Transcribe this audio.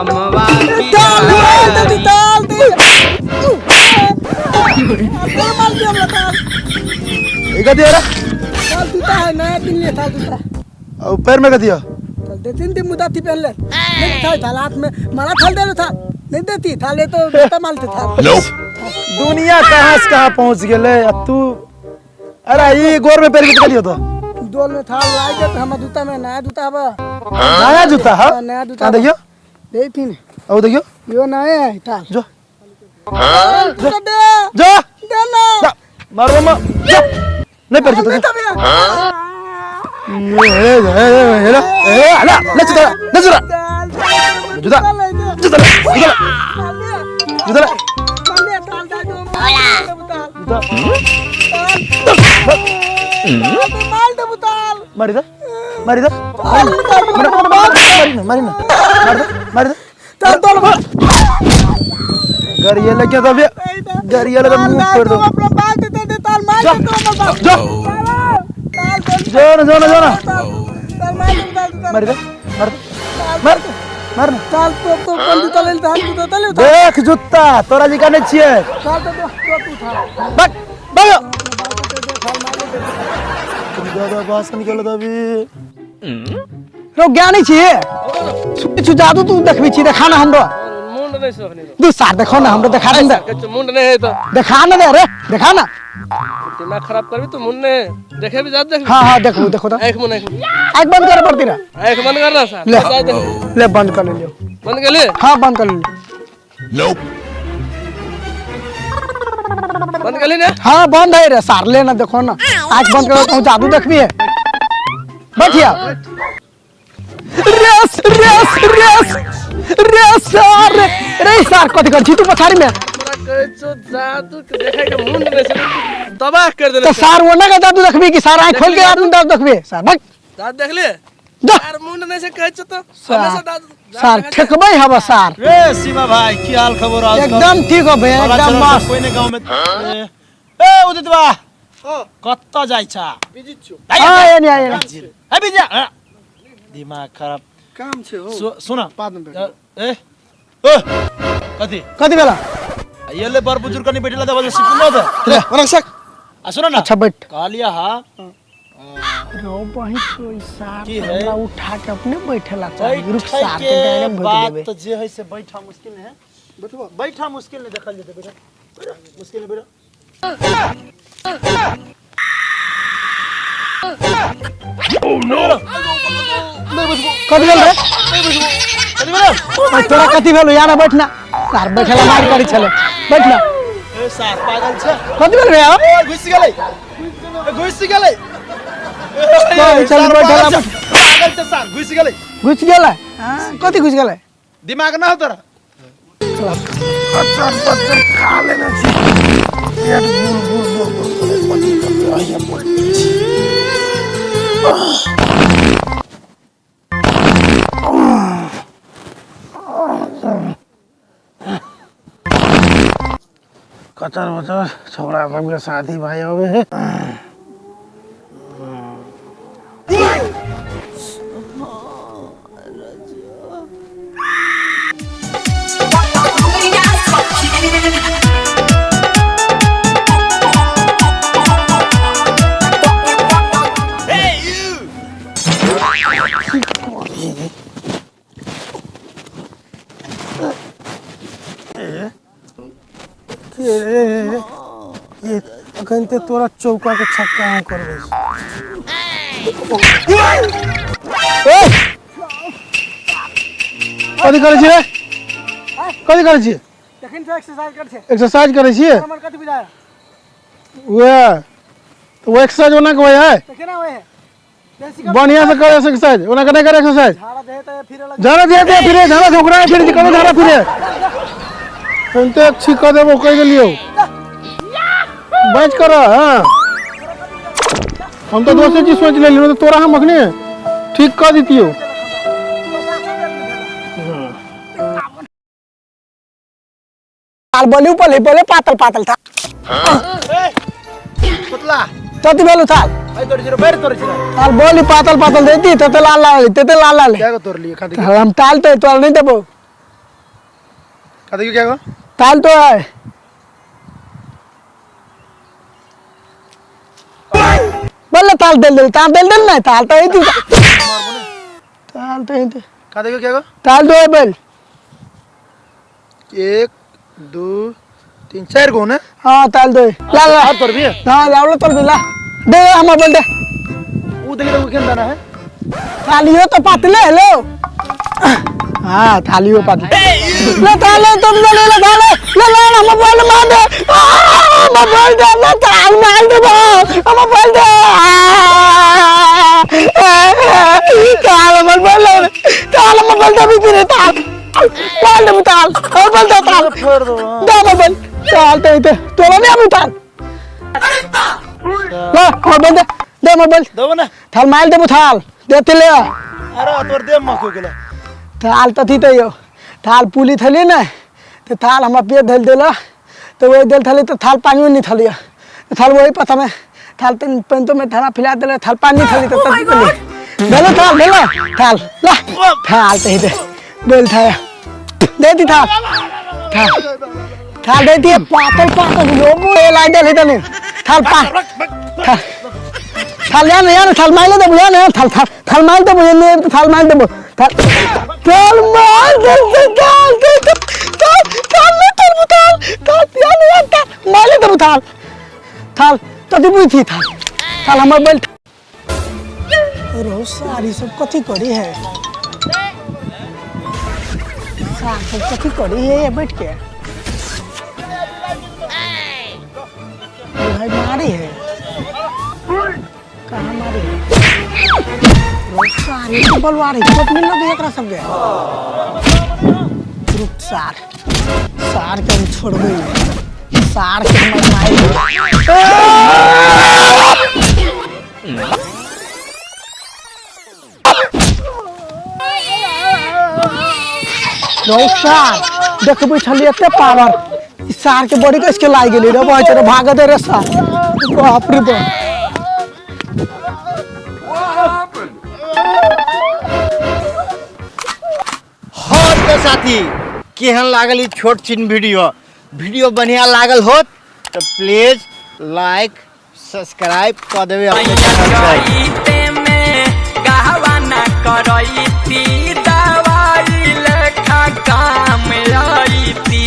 अमवा की ताल डारी। दे ताल दे माल दिया हमरा ताल। ई कथी है रे? ताल जूता है, नया किन लिए ताल जूता। और पैर में कथी है? चल देती नहीं मुदा थी पहन ले नहीं था थाल हाथ में माला थाल दे था नहीं देती थाल, ये तो बेटा मालते था। दुनिया कहाँ से कहाँ पहुंच गेलै आ तू अरे ई गोर में पैर के कथी होता? डोल में थाल लाग गया तो हम जूता में नया जूता अब। नया जूता है? हाँ, नया जूता। कहाँ देखियो? देखी ने। आओ देखियो। यो नया है थाल। जो। जूता दे। जो। दे ना। जा। मारो मार। जा। नहीं पैर जूता। नहीं तो भैया। ए ए ए ए ए ला ले जूता ले जूता जूता जूता ले जूता ले जूता मारी दे मारी दे मारी ना मारी ना मार दे मार दे गरिया लग गया तब गरिया लगा मुंह फोड़ दो। जा जा जो ना जो ना जो ना मारी दे मार दे मार मार ना। देख जूता तोरा जी का नहीं छिए बक बक ज्यादा बास निकल अभी रो ज्ञान नहीं छिए छु जादू तू देखबी छी देखा ना हमरो मुंड नहीं सोखनी तो दू सार देखो ना हमरो देखा ना दे। मुंड नहीं है तो देखा ना दे रे देखा ना। दिमाग खराब करबी तो मुंड नहीं देखे भी जादू देख। हां हां देखो देखो तो एक मुंड एक आंख बंद करे पड़ती ना। आंख बंद कर ना सर ले जादू ले बंद कर लियो। बंद कर ले। हां बंद कर ले। बंद कर ले ना। हां बंद है रे सार ले ना देखो ना आंख बंद करो तो जादू देखबी है। बैठिया रेस रेस रेस रे सार रे सार कथि कर छी तू पछाड़ी में? तोरा कहै छौ जादू के देखे के मुंड नहीं छै तबाह कर देने तो सार ओना के जादू देखबी कि सार आंख खोल के आदमी जादू देखबी? सार भाग जादू देख ले जा। सार मुंड नहीं छै कहै छौ तो हमेशा जादू सार ठेकबै हब सार। रे सीमा भाई की हाल खबर आज? एकदम ठीक हो भैया एकदम मस्त। कोई नहीं गांव में। ए उदित बा कत्ता जाय छा? बिजी छु। हां एने एने ए बिजी दिमाग खराब काम छे हो। सुन बाद में ए ओ कथी कथी भेला? येले बर बुजुर्ग कनी बैठला त बजे सिकुन न रे वरक सक आ सुन न। अच्छा बैठ। कहलिया हा रो बही सोई सार की है? हमरा उठा के अपने बैठला चाही रुक बैठे सार के डायरेक्ट भोग बात देबे। तो जे है से बैठा मुश्किल है बैठबो बैठा मुश्किल नहीं देखल जेते बैठा मुश्किल नहीं बैठा। कथी भेल रे? कथी भेल? आ, तोरा कथी भेल? यहाँ बैठना सार बैठला मार करी छले बैठना। ए सार पागल छै। कथी भेल रे? ए घुसि गेलै घुसि गेलै। चल बैठला पागल छै सार घुसि गेलै। घुसि गेलै? हां कथी घुसि गेलै? दिमाग ना हो तोरा। अच्छा बच्चा खा लेने छी पेट बुल बुल बुल बुल कथी करबै आइया बोल छी। कचर बचर छोरा सबके शादी भाई अबे है। अखन ते तोरा चौका के छक्का हम करबै। कथी करै छियै? कथी करै छियै? देखिन तो एक्सरसाइज कर छे। एक्सरसाइज करै छियै? हमर कथी बुझाय? उहे तो वो एक्सरसाइज ओना के होय है? तो केना होय है? बढ़िया से करे एक्सरसाइज ओना के नहीं करे एक्सरसाइज। झाड़ा दे त फिरे लग झाड़ा दे दे फिरे झाड़ा झोकरा फिरे कनो झाड़ा फिरे सुनते अच्छी कर देबो कह देलियो बच कर। हां हम तो दोसर चीज सोच लेलियो तो तोरा हम अखने ठीक कर दितियो। ताल बोली ऊपर बोले पातल पातल था। पतला तति भेलु थाल ए तोर जीरो बैर तोर जीरो ताल बोली पातल पातल देती तते लाल लाल तेते लाल लाल क्या तोर लिए खाती हम ताल तो तोल नहीं देबो। का देखियो क्या गो ताल तो है। बोल ताल दे दे, ताल दे दे ना, ताल तो है तू। ताल तो है तू। का देखियो क्या गो? ताल दो है बोल। 1 2 3 4 गो ना? हाँ ताल दो। ला ला और तोर भी है? हाँ लावलो तोर भी ला दे हम बोल दे। ऊ देखियो देखो केन दाना है? थालियो तो पातले हेलो। हाँ थालियो पातले। ले थाले तुम ले ले थाले ले ले हम बोल मार दे। हम बोल दे ले थाल मार दे हम बोल दे। थाल हम बोल थाल हम बोल दे भी रे थाल बोल दे थाल और बोल दे थाल छोड़ दो। दे हम बोल थाल ते ते तोरा नहीं हम थाल ला और बोल दे दे हम बोल दो ना थाल मार दे थाल देते ले। अरे तोर दे मखो गेला थाल तथी तो यो थाल पुली थली ना तो थाल हम पेट धल देला तो वही दिल थली तो थाल पानी नहीं थली तो थाल वही पता में थाल तीन पेंतो में थाला फिला देला थाल पानी थली तो तब बोले थाल बोला थाल ला थाल तो ही दे बोल था दे दी थाल थाल थाल दे दी पातल पातल लोगो ए ला दे ले थाल पा थाल थाल या ना या थाल माइले दे बुला ना थाल थाल थाल माइल दे बुले थाल माइल दे थाल थाल मार दे थाल थाल थाल ले थाल थाल थाल या ना थाल माइले दे थाल थाल तो दी थी थाल थाल हमर बोल रो सारी सब कथी करी है सार सब कथी करी है बैठ के भाई मारी है कहाँ मारी है सारी बलवारी चोट मिल लगे एकरा सब के रुक सार सार के हम छोड़बे नहीं सार के हम मार रो सार देखबै छलियै एते पावर ई सार के बड़ी कस के लाग गेलै रे बहै रे भाग दे रे सार बाप रे बाप। साथी केहन लागल ई छोट छिन वीडियो वीडियो बढ़िया लागल होत तो प्लीज लाइक सब्सक्राइब कर देवे अपने चैनल के। में गहवा ना करैती दवाई लेखा काम आईती।